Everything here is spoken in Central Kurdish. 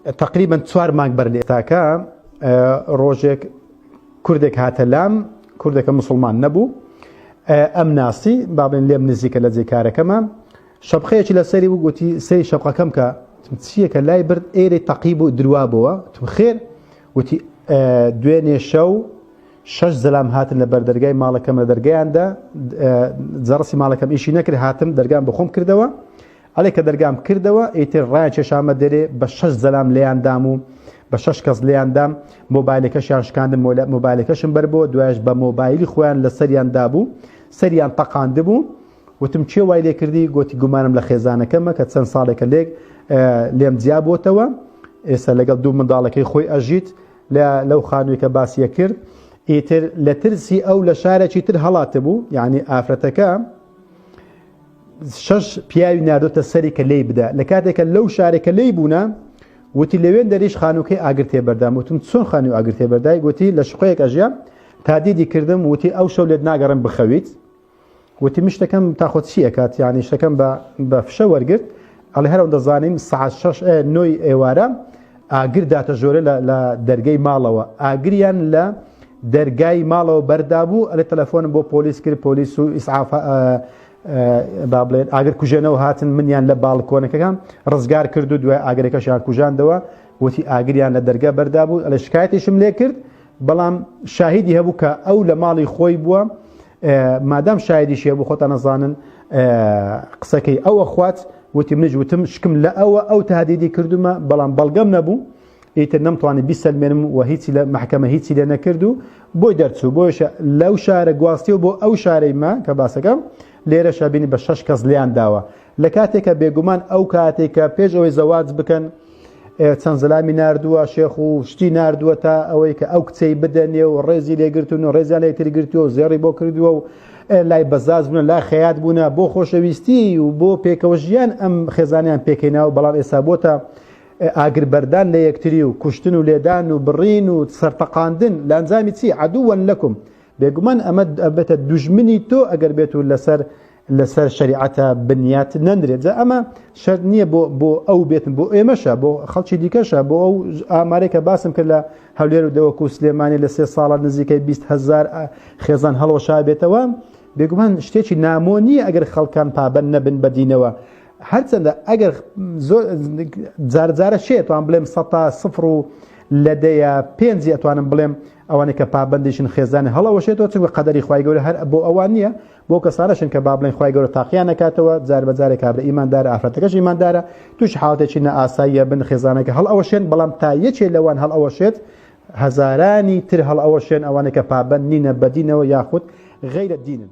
تەقریبەن چوار مانگ بەر لە ئێستاکە ڕۆژێک کوردێک هاتە لام، کوردەکە موسڵمان نەبوو، ئەم ناسی، با بڵێن لێم نزیکە لە جێی کارەکەمە، شەپقەیەکی لەسەری بوو، گوتی سەیری شەپقەکەم کە، وتم چییە کە لای برد ئێرەی تەقی بوو دروا بۆوە، وتم خێر؟ وتی دوێنێ شەو شەش زەلام هاتن لە بەردەرگای ماڵەکەم لە دەرگایان دا، جەڕسی ماڵەکەم ئیشی نەکرد، هاتم دەرگام بەخۆم کردەوە، ئەڵێ کە دەرگام کردەوە ئیتر ڕایان کێشامە دەرێ بە شەش زەلام لێیان دام و بە شەش کەس لێیان دام مۆبایلەکەشیان شکاندم مۆبایلەکەشم بەر بۆ دوایش بە مۆبایلی خۆیان لە سەریان دابوو سەریان تەقاندبوو وتم کێ وای لێ کردی گۆتی گومانم لە خێزانەکەمە کە چەند ساڵێکە لێک لێم جیا بۆتەوە ئێستا لەگەڵ دوو منداڵەکەی خۆی ئەژیت لە لەو خانووی کە باسیە کرد ئیتر لە ترسی ئەو لە شارێکی تر هەڵاتبوو یعنی ئافرەتەکە شەش پیاوی ناردۆتە سەری کە لێی بدا لە کاتێکە لەو شارێک کە لێی بوونە وتی لەوێن دەریش خانووکەی ئاگر تێبەردام وتم چۆن خانوو ئاگر تێبەردای گوتی لە شقەیەک ئەژیا تادیدی کردم وتی ئەو شەو لێت ناگەڕم بخەویت وتی مشتەکەم تاخۆ چی ئەکات یعنی شتەکەم بە بە فشە وەرگرت ئەڵێ هەر ئەوەندە زانیم سەعات شەش نۆی ئێوارە ئاگر داتە ژۆرە لە دەرگەی ماڵەوە ئاگریان لە دەرگای ماڵەوە بەردابوو ئەلێ تەلەفۆنم بۆ پۆلیس کرد پۆلیس و ئیسعاف با بڵێن ئاگر کوژێنەوە هاتن منیان لە باڵکۆنەکەکان ڕزگار کرد و دوای ئاگرەکەشیان کوژاندەوە وتی ئاگریان لە دەرگا بەردابوو ئەلێ شکایەتیشم لێ کرد بەڵام شاهیدی هەبوو کە ئەو لە ماڵی خۆی بووە مادام شایدیشی هەبوو خۆتان ئەزانن قسەکەی ئەو ئەخوات وتی منیش وتم شکم لە ئەوە ئەو تهدیدی کردومە بەڵام بەڵگەم نەبوو ئیتر نەمتوانی بیسەلمێنم و هیچی لە محکەمە هیچی لێ نەکرد و بۆی دەرچوو بۆیشە لەو شارە گواستیەوە بۆ ئەو شارەی ما کە باسەکەم لێرەشە بینی بە شەش کەس لێیان داوە لە کاتێکە بێگومان ئەو کاتێک کە پێش ئەوەی زەواج بکەن چەند زەلامی ناردووە شێخ و شتی ناردووە تا ئەوەی کە ئەو کچەی بدەنێ و ڕێزی لێگرتون و ڕێزیان لێتر گرتووە و زێڕی بۆ کردووە و لای بەزاز بوونە لا خەیات بوونە بۆ خۆشەویستی و بۆ پێکەوە ژیان ئەم خێزانیان پێکەیناوە بەڵام ئێستا بۆتە ئاگر بەردان لە یەکتری و کوشتن و لێدان و بڕین و سەرتەقاندن لە ئەنجامی چی عدووەن لەکم بێگومان ئەمە ئەبێتە دوژمنی تۆ ئەگەر بێت و لەسەر لەسەر شەریعەتە بنیات نەنرێت جا ئەمە شەرت نییە بۆ بۆ ئەو بێتن بۆ ئێمەشە بۆ خەڵکی دیکەشە بۆ ئەو ئامارێک کە باسم کرد لە هەولێر و دەوەک و سلێمانی لە سێ ساڵە نزیکەی 20 هزار خێزان هەڵوەشا بێتەوە بێگومان شتێکی نامۆ نییە ئەگەر خەڵکان پابند نەبن بە دینەوە هەرچەندە ئەگەر زۆر جارجارە شێ توان بڵێم سەتا سفر و لە دەیە پێنجی ئەتوانم بڵێم ئەوانەی کە پابندیشن خێزانە هەڵەوەشێتەوە چونکە قەدەری خوای گەورە هەر بۆ ئەوان نییە بۆ کەسانەشن کە با بڵێن خوای گەورە تاقیان نەکاتەوە جار بە جارێک کابرا ئیماندارە ئافرەتەکەش ئیماندارە تووشی حاڵەتێکی نائاساییە بن خێزانەکە هەڵئەوەشێن بەڵام تا یەکێ لەوان هەڵئەوەشێت هەزارانی تر هەڵئەوەشێن ئەوانەی کە پابەند نینە بە دینەوە یاخود غەیرە دینن.